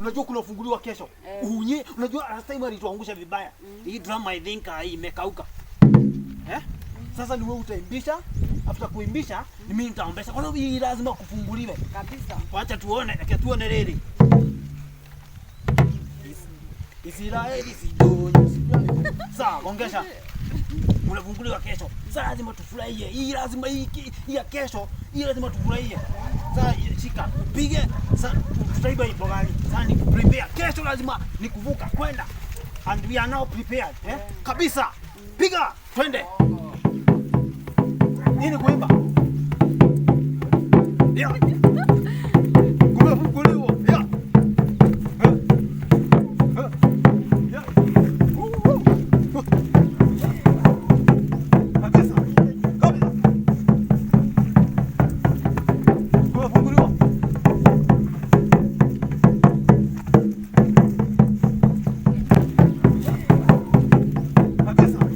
Unajua kuna ufunguliwa kesho. Unye, unajua last time alituangusha vibaya. Hii drama I think imekauka. Eh? Sasa ni wewe utaimbisha, after kuimbisha ni mimi nitaombesha. Kwa sababu hii lazima kufunguliwe. Kabisa. Wacha tuone, acha tuone reli. Israeli sidonyo. Sawa, gongesha. Unafunguliwa kesho. Sasa lazima tufurahie. Hii lazima hii ya kesho, hii lazima tufurahie. Sasa shika, upige. Sasa tutaiba ipo gani? Sasa ni prepare. Kesho lazima ni kuvuka kwenda. And we are now prepared, eh? Kabisa. Piga, twende. Nini kuimba? Yeah. Kumefunguliwa. Yeah. Yeah. Kabisa. Kabisa. Kumefunguliwa. Kabisa.